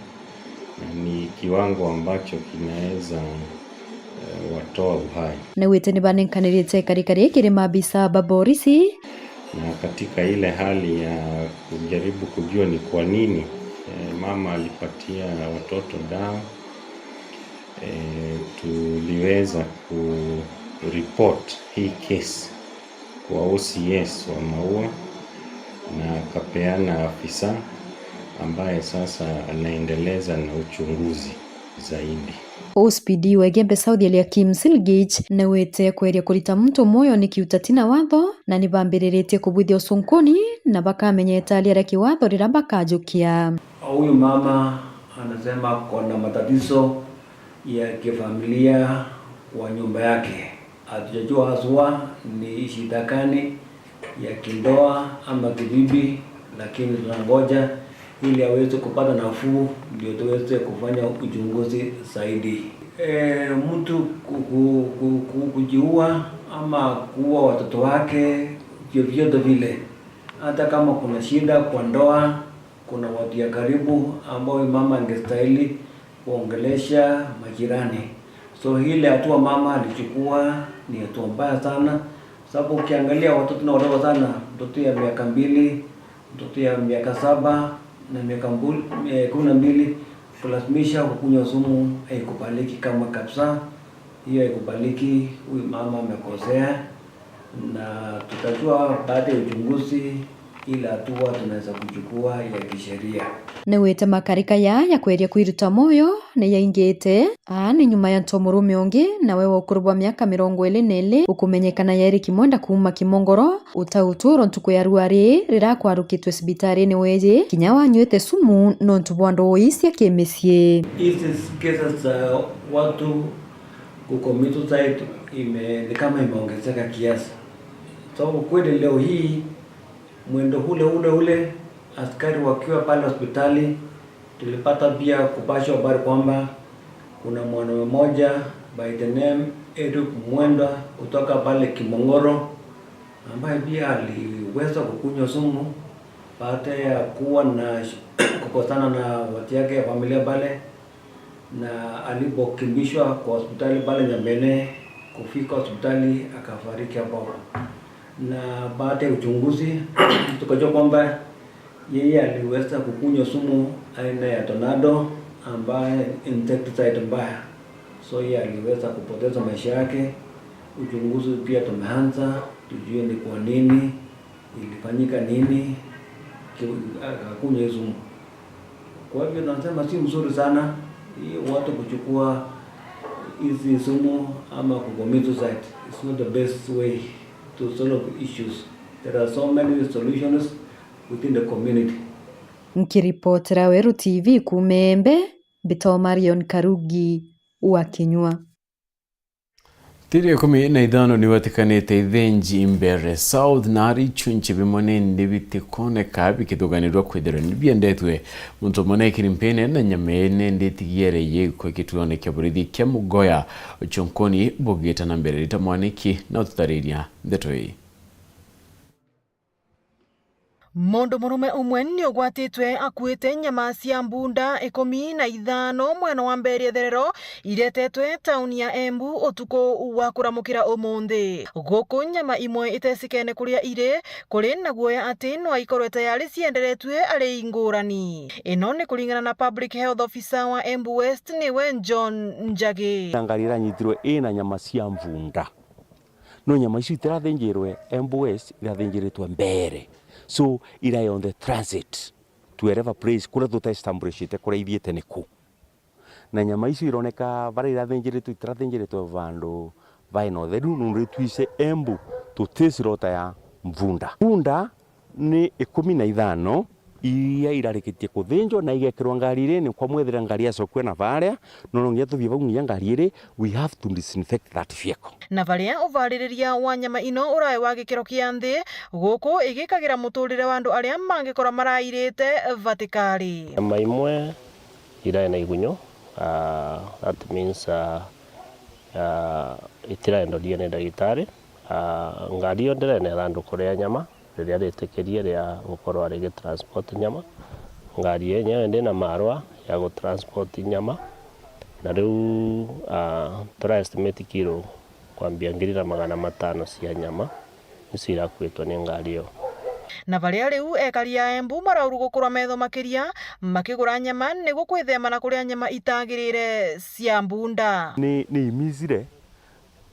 Na ni kiwango ambacho kinaweza, eh, watoa uhai. Naugite ni banenkanirite ikarikari kiri maabisa ba borisi. Na katika ile hali ya kujaribu kujua ni kwa nini, eh, mama alipatia watoto dawa, eh, tuliweza kuripoti hii kesi kwa O C S wa Maua, na akapeana afisa ambaye sasa anaendeleza na uchunguzi zaidi. O C P D wa Igembe South Eliakim Silgich naugite kweria kurita muntu mwoyo ni kiutati na watho, na ni bambiriritie kubwithia ucunkuni na bakamenya itali aria kiwatho riria bakajukia. Huyu mama anasema ako na matatizo ya kifamilia kwa nyumba yake. Hatujajua haswa ni shida gani ya kindoa ama kibibi, lakini tunangoja ili aweze kupata nafuu ndio tuweze kufanya uchunguzi zaidi. Eh, mtu ku-, ku-, ku-, ku-, kujiua ama kuua watoto wake vyovyote vile, hata kama kuna shida kwa ndoa, kuna watu ya karibu ambao huyu mama angestahili kuongelesha majirani. So ile hatua mama alichukua ni hatua mbaya sana, sababu ukiangalia watoto ni wadogo sana, mtoto ya miaka mbili, mtoto ya miaka saba na miaka mbul-, eh, kumi na mbili, kulazimisha kukunywa sumu haikubaliki kama kabisa. Hiyo haikubaliki, huyu mama amekosea, na tutajua baada ya uchunguzi ile hatua tunaweza kuchukua ya kisheria. Nĩwĩte makarika ya ya kweria kwĩruta mwoyo nĩyaingĩte. Aa nĩ nyuma ya ntomurume ũngĩ, nawe wa ũkũrũ bwa mĩaka mĩrongo ĩrĩ na ĩrĩ, ũkũmenyekana Eric Mwenda kuuma Kimongoro, ũtautwirwo ntuku ya rua rĩĩ rĩrĩa akwarũkĩtwe cibitarĩnĩ weeji kinya wanyuĩte sumu nontu bwa ndũgũ ii cia kĩmĩciĩ. Hizi kesi za watu kucommit suicide ime-, ni kama imeongezeka kiasi. So ukweli leo hii mwendo ule ule ule, askari wakiwa pale hospitali, tulipata pia kupashwa habari kwamba kuna mwanaume mmoja by the name Eric Mwenda kutoka pale Kimongoro, ambaye pia aliweza kukunywa sumu baada ya kuwa na sh-, kukosana na watu yake ya familia pale, na alipokimbishwa kwa hospitali pale Nyambene, kufika hospitali akafariki hapo hapo. Na baada ya uchunguzi tukajua kwamba yeye aliweza kukunywa sumu aina ya Tornado ambaye insecticide mbaya, so yeye aliweza kupoteza maisha yake. Uchunguzi pia tumeanza tujue ni kwa nini ilifanyika nini ki-, akakunywa hii sumu. Kwa hivyo nasema si mzuri sana hii watu kuchukua hizi sumu ama kucommit suicide. It's not the best way to solve issues. There are so many solutions within the community. Nkiripotera Weru T V kuuma Embe, mbitwa Marion Karugi wa Kinyua. Tiri ikumi na ithano niwatikanite ithenji Mbeere South, na ari ichunchi bimwe nindi bitikoneka bikithuganirwa kwithirwa ni biendetwe. Muntu umwe nekiri mpine na nyama ine nditigiere yikwe kituone kia borithi kia Mugoya, uchunkuni bugite na mbere. Rita Mwaniki na ututariria ndeto ii. Mundu murume umwe ni ugwatitwe akuite nyama cia mbunda ikumi na ithano mwena wa Mbeere Itherero iretetwe tauni ya Embu utuku wa kuramukira umunthi. Guku nyama imwe itecikene kuria iri, kuri na guoya ati no ikorwe tayari cienderetue ari ingurani. Ino ni kuringana na Public Health Officer wa Embu West, niwe John Njagi. Ngari iranyitirwe ina nyama cia mbunda. No nyama icio itirathinjirwe Embu West, irathinjiritwe Mbeere. So, irae on the transit to wherever place kuria tutaestablishite kuria ithiite niku. Na nyama icio ironeka baria irathinjiritwe, itirathinjiritwe vandu vaina utheru, nundu itwise Embu tuti slaughter ya mbunda. Mbunda ni ikumi na ithano iria irarikitie kuthinjwa na igekirwa ngari irini, kwa mwethira ngari yacokua na baria, no nonginya tuthie bau nginya ngari iri, we have to disinfect that vehicle. Na baria ubaririria wa nyama ino urae wa gikiro kia nthi, guku igikagira muturire wa andu aria mangikora marairite vatikari. Nyama imwe irae na igunyo, ah, that means, ah, ah, itiraendwa D N A ndagitari. Ah, ngari iyo ndirene ya thanduku ria nyama, riria ritikirie ria gukorwa rigi transport nyama. Ngari yenyewe ndina marua ya gu transport nyama, na riu, ah, tura estimate kiro kwambia ngiri na magana matano cia nyama nicio irakuitwe ni ngari iyo. Na baria riu ekari a Embu marauru gukurwa metho makiria makigura nyama niguo kwithema na kuria nyama itagirire cia mbunda. Ni, ni imizire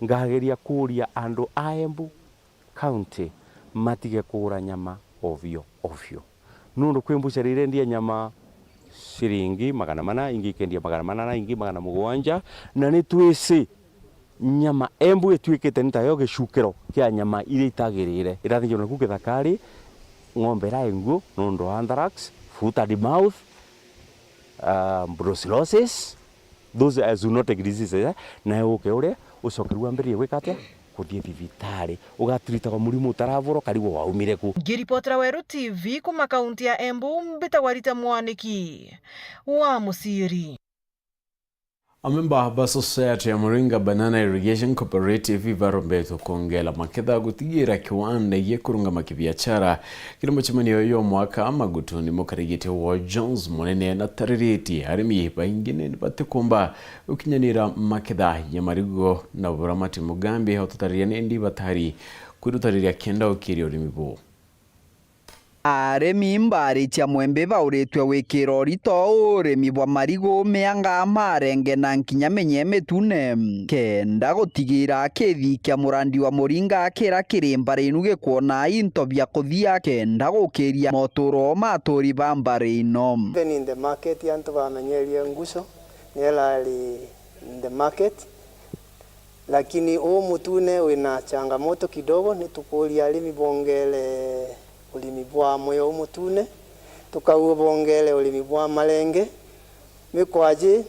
ngageria kuria andu a Embu County matige kugura nyama ovyo ovyo. Nundu kwi mbuchari irendia nyama ciringi magana mana, ingi ikendia magana manana, ingi magana mugwanja, na ni twisi nyama Embu ituikite ni tayo gicukiro kia nyama iria itagirire. Irathinjirwa naku githakari, ng'ombe irae nguo nundu wa anthrax, foot and mouth, ah, brucellosis, those are zoonotic diseases, eh? Nawe uke urie, ucoke riu wambirie gwika atia? Kuthii thibitari, ugatiritagwa murimu utaravurwa, karigwo waumire ku. Ngiripotera Weru T V kuma kaunti ya Embu, mbitagwa Rita Mwaniki wa Muciiri. Amemba ba Society ya Muringa Banana Irrigation Cooperative ibarombetwe kwongela maketha gutigira kiwanda gikurungama kibiashara. Kiri mucemanio uyu mwaka Magutuni, mukarigite wa Jones Munene na tariritie arimi baingi ni batikumba gukinyanira maketha ya marigo na buramati Mugambi ututariria nindi batari kwirutariria kenda ukiria urimi buu. Arimi mbaari cia Mwembe bauritwe gwikira urito urimi bwa marigu, mianga, marenge na nkinya menye mitune, kenda gutigira kithi kia murandi wa Muringa kira kiri mbari inu gikwona into bia kuthia, kenda gukiria moturo ma aturi ba mbari ino. Even in the market, antu bamenyerie nguso ni irari in the market. Lakini uu mutune wina changamoto kidogo, ni tukuuria arimi bongere urimi bwa mwea uu mutune, tukauga bongere urimi bwa marenge. Mikwaji,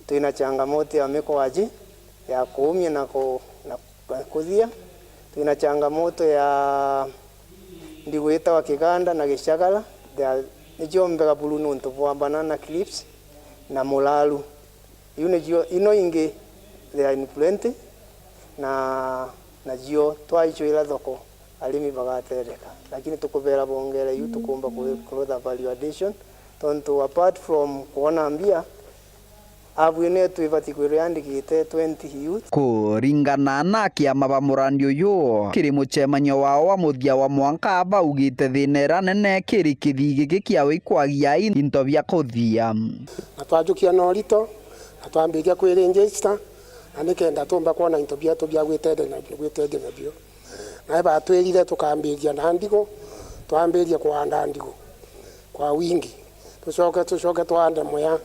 twina changamoto ya mikwaji ya kuumia na ku-, na kuthia. Twina changamoto ya ndigu itawa kiganda na gicagara, they are, nicio mbega buru nontu bwa banana clips na muraru. Iu nicio, ino ingi they are in plenty, na, nacio twaicwira thoko, arimi bagatereka. Lakini tukubera bongere iu tukumba ku-, kurutha value addition, tontu apart from kwona mbia, abu ino yetu ibati kwirwa yandikite twenty youth. Kuringana na kiama ba murandi uyu, kiri mucemanio wao wa muthia wa mwanka, baugite thina ira nene kiri kithi giki kia wikwagia into bia kuthia. Na twajukia na urito, na twambiria kwi register, na nikenda tumba kwona into bietu bia gwitethia nabio, gwitethia nabio. Na batwirire tukambiria na ndigu, twambirie kuanda ndigu kwa wingi. Tucoke, tucoke twande muya,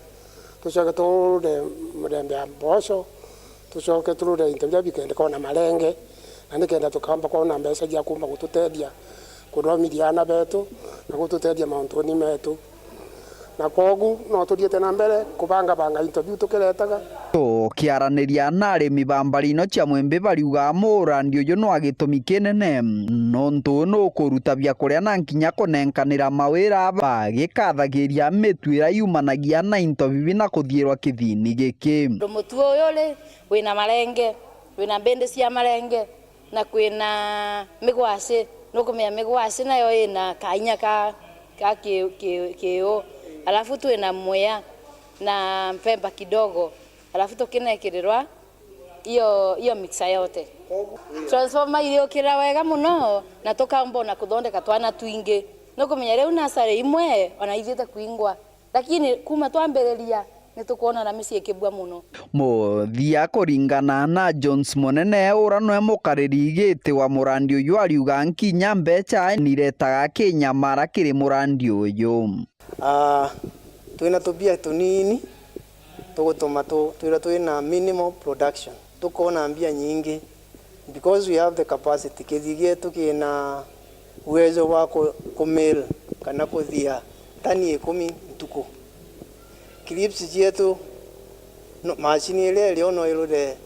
tucoke turude murembe ya mboco, tucoke turude into biria bikendeka ona marenge, na nikenda tukamba kwona mbeca cia kumba gututethia kuthomithia aana betu na gututethia mauntuni metu. Na kwogu no tuthiite na mbere kubangabanga into biu tukiretaga. Tukiaraniria na arimi ba mbari ino cia Mwembe bariuga murandi uyu nwa gitumi kinene, nontu nukuruta biakuria na nkinya kunenkanira mawira bagikathagiria mitu ira yumanagia na into bibi na kuthiirwa kithini giki. Mutu uyu ri, wina marenge, wina mbindi cia marenge, na kwina migwaci. Nukumenya migwaci nayo ina kainya ka, ka ki-, ki-, kiu. Alafu twina mwea na mpemba kidogo. Alafu tukinekirirwa iyo, iyo mixer yote. Transformer iriukira wega muno, na tukaumba ona kuthondeka twana twingi. Nukumenya riu nasari imwe ona ithiite kwingwa. Lakini kuma twambiriria, ni tukwona na micii ikibua muno. Muthia, kuringana na Jones Munene, ura nwe mukariri giti wa murandi uyu, ariuga nkinya mbeca niretaga kinyamara kiri murandi uyu. Ah, twina tubia tunini, tugutuma tu-, twirwa twina minimal production. Tukona mbia nyingi. Because we have the capacity, kithi gietu kina uwezo wa ku-, ku mill kana kuthia tani ikumi ntuku. Clips cietu, no, macini iria irio no irure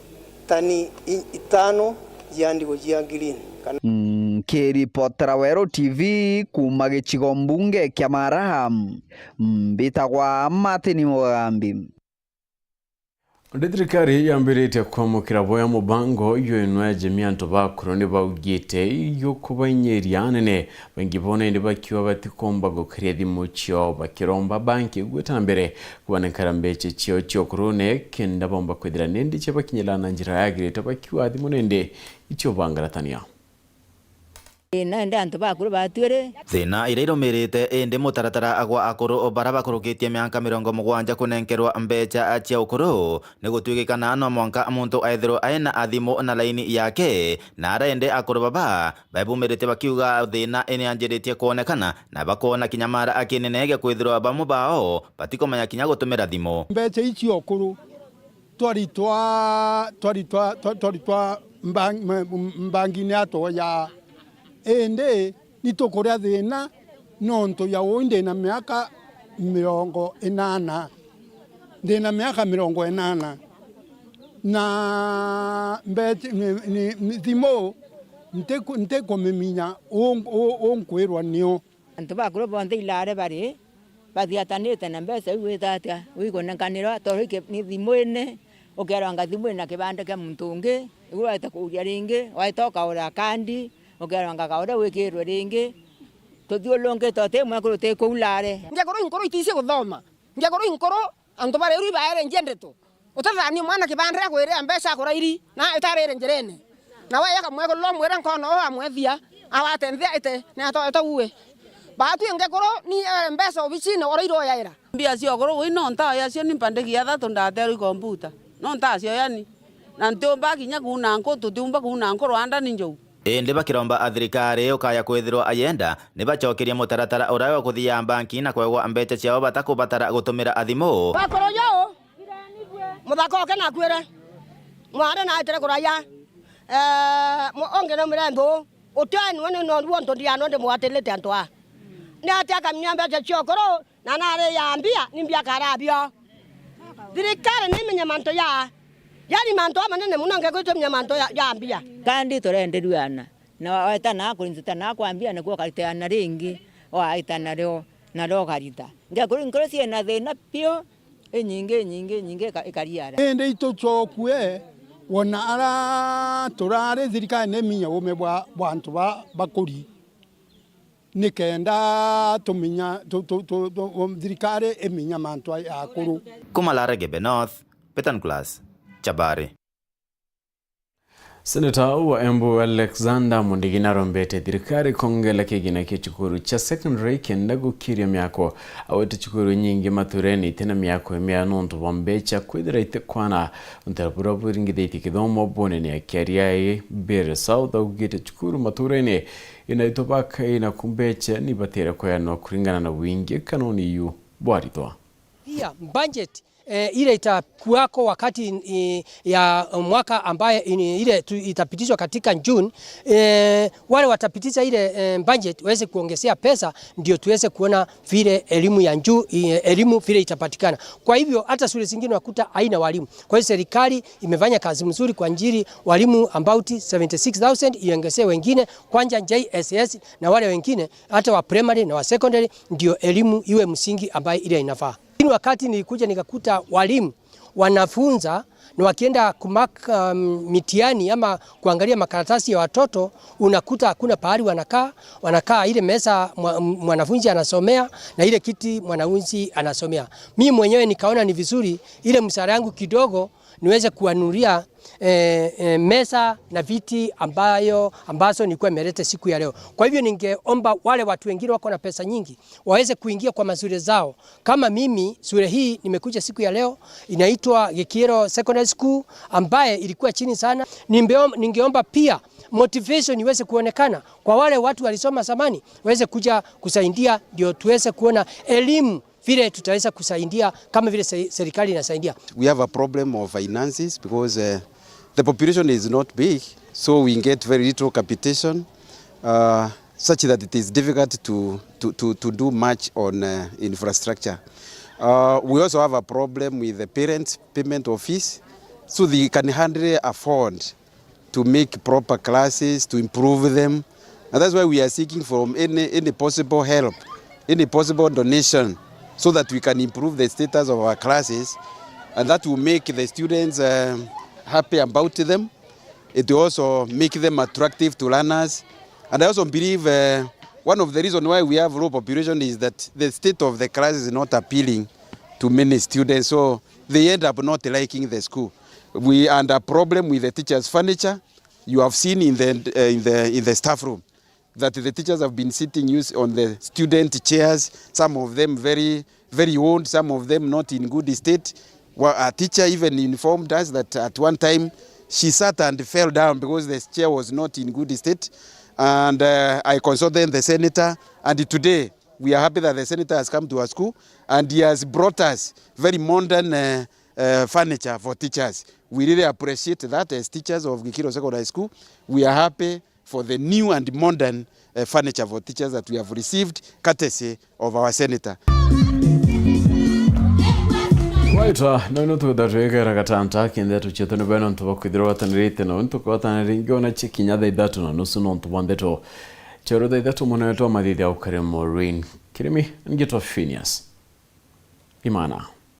tani i-, itano cia ndigu cia green. Kana Nkiripotera Weru T V kuma gicigo mbunge kia Maraha, mbitagwa Martin Mugambi. Ndi thirikari yambiritie kwamukira boya mubango uyu inwe jamii antu bakuru ni baugite yukubainyiria anene. Baingi bo nindi bakiuga batikomba gukiria thimu ciao bakiromba banki gwita na mbere kubanenkera mbeca ciao cia ukurune kenda bomba kwithira nindi ciabakinyira na njira yagirite bakiuga thimu nindi icio bangaratania. Ii, nandi antu bakuru batwiri. Thina iria irumirite indi mutaratara gwa akuru bara bakurukitie miaka mirongo mugwanja kunenkerwa mbeca cia ukuru ni gutwikikana no mwanka muntu aithirwe aina athimu na laini yake, na arende akuru baba baibumiritie bakiuga thina inianjiritie kwonekana na bakoona kinya mara akinene gia kwithirwa bamwe bao batikumenya kinya gutumira thimu. Mbeca icio ukuru twari twa, twari twa, twa-, twari twa mbang-, m-, m-, mbangine atwoya. Indi ni tukuria thina nontu ya uu ndi na miaka mirongo inana. Ndi na miaka mirongo inana. Na mbeti-, ni, ni, ni thimu ntiku-, ntikumiminya uu, uu, unkwirwa niu. Antu bakuru bonthe ilaare bari bathiatanite na mbeca iu wita atia? Wikunenkanirwa toro iki ni thimu ini, Ukeerwa anga thimu ina kibande kia muntu ungi, igu waite kuuria ringi, waite ukaura kandi, ukeerwa anga kaure wikirwe ringi. Tuthiurungite uti mwekuru uti kuu laare. Ngekuru inkuru itisi guthoma. Ngekuru inkuru antu bari uru ibaere njia ndeto. Utathania mwana kibande akwirira mbeca akurairi, na itarire njirene. Na we yaka mwekuru umwire nkono uu amwethia, awate nthi aite, ni atoete uwe. Baatwi ngekuru ni, eh, mbeca obicine urairi uyaira. Mbia cia ukuru uu no ntaya cio ni mpandiki ya thatu ndaterwa i komputa. No ntacio yani. Na ntiumba kinya kuuna nku, tutiumba kuuna nku rwanda ni njou. Indi bakiromba a thirikari ukaya kwithirwa ayenda ni bacokerie mutaratara uria wa kuthia banki na kwegwa mbeca ciao batakubatara gutumira athimu. Bakuru juu, muthaka oke nakwire. Mwana naitire kuraya. Eh, mu-, ungi ni murembo. Utio enwe ni noru ontu ndiano ndimwatirite antu aa. Ni atia akamenya mbeca cia ukuru, na nari ya mbia, ni mbia karabio. Thirikari ni imenye mantu ya, yani mantu amanene muno ngeku itumenya mantu ya, ya mbia. Kandi turenderua ana, na waeta na kuri nzita na kwambia nikuo ukarita ana ringi, waita nario, nario ukarita. Ngekuru inkuru ciina thina piu, inyingi, inyingi, inyingi ika-, ikariara. Indi itucokue, wona ara turari thirikari ni imenye uume bwa, bwa antu ba, bakuri. Nikenda tuminya, tu, tu, tu, tu, um, thirikari iminya mantu aya akuru. Kuma Laregebe North, Peter Nicholas, Chabari. Seneta wa Embu Alexander Mundigi narombete thirikari kongela kigina kia cukuru cha secondary kenda gukiria miako. Awete cukuru nyingi maturene itina miako imia nontu bwa mbecha kwithira itikwana. Untera buria buringithitie kithomo bunene akiaria ii Mbeere South augite cukuru maturene inaitwa baka ina kumbecha ni batire kweanwa kuringana na wingi kana uni iu bwarithwa. Pia budget, eh, ile itakuwako wakati, eh, ya mwaka ambaye ini-, ile tu-, itapitishwa katika June, eh, wale watapitisha ile, eh, budget waweze kuongezea pesa ndio tuweze kuona vile elimu ya juu, eh, elimu vile itapatikana. Kwa hivyo hata shule zingine unakuta haina walimu. Kwa hiyo serikali imefanya kazi mzuri kwa njiri walimu about seventy six thousand iongezee wengine, kwanza J S S na wale wengine, hata wa primary na wa secondary, ndio elimu iwe msingi ambaye ile inafaa. Lakini wakati nilikuja nikakuta walimu wanafunza na wakienda kumark, um, mitihani ama kuangalia makaratasi ya watoto, unakuta hakuna pahali wanakaa, wanakaa ile meza mwa-, mwanafunzi anasomea na ile kiti mwanafunzi anasomea. Mimi mwenyewe nikaona ni vizuri ile mshahara yangu kidogo niweze kuwanunulia, eh, eh, meza na viti ambayo, ambazo nilikuwa nimeleta siku ya leo. Kwa hivyo ningeomba wale watu wengine wako na pesa nyingi waweze kuingia kwa mashule zao. Kama mimi, shule hii nimekuja siku ya leo, inaitwa Gikiero Secondary School, ambaye ilikuwa chini sana. Nimbeom-, ningeomba pia motivation iweze kuonekana kwa wale watu walisoma zamani, waweze kuja kusaidia, ndio tuweze kuona elimu vile tutaweza kusaidia kama vile se-, serikali inasaidia. We have a problem of finances because, uh, the population is not big, so we get very little capitation, uh, such that it is difficult to, to, to, to do much on, uh, infrastructure. Uh, we also have a problem with the parents' payment of fees, so they can hardly afford to make proper classes, to improve them. And that's why we are seeking from any, any possible help, any possible donation, so that we can improve the status of our classes, and that will make the students, um, happy about them. It will also make them attractive to learners. And I also believe, uh, one of the reasons why we have low population is that the state of the class is not appealing to many students, so they end up not liking the school. We had a problem with the teachers' furniture. You have seen in the, uh, in the, in the staff room that the teachers have been sitting use on the student chairs, some of them very, very old, some of them not in good state. Well, a teacher even informed us that at one time she sat and fell down because the chair was not in good state. And, uh, I consulted the senator, and today we are happy that the senator has come to our school and he has brought us very modern, uh, uh, furniture for teachers. We really appreciate that as teachers of Gikiero Secondary School. We are happy for the new and modern, uh, furniture for teachers that we have received courtesy of our senator. Waitwa, no, no, twitha twikera gatanta kinthe tuchetwe ni beno ntu bakwithirwa watanirite na untu kwatanira ringi ona chikinya thaa ithatu na nusu nontu bwa ndeto. Choro thaa ithatu mwana wetu amathithia ukare Maureen Kirimi, ngitwa Phineas Imana.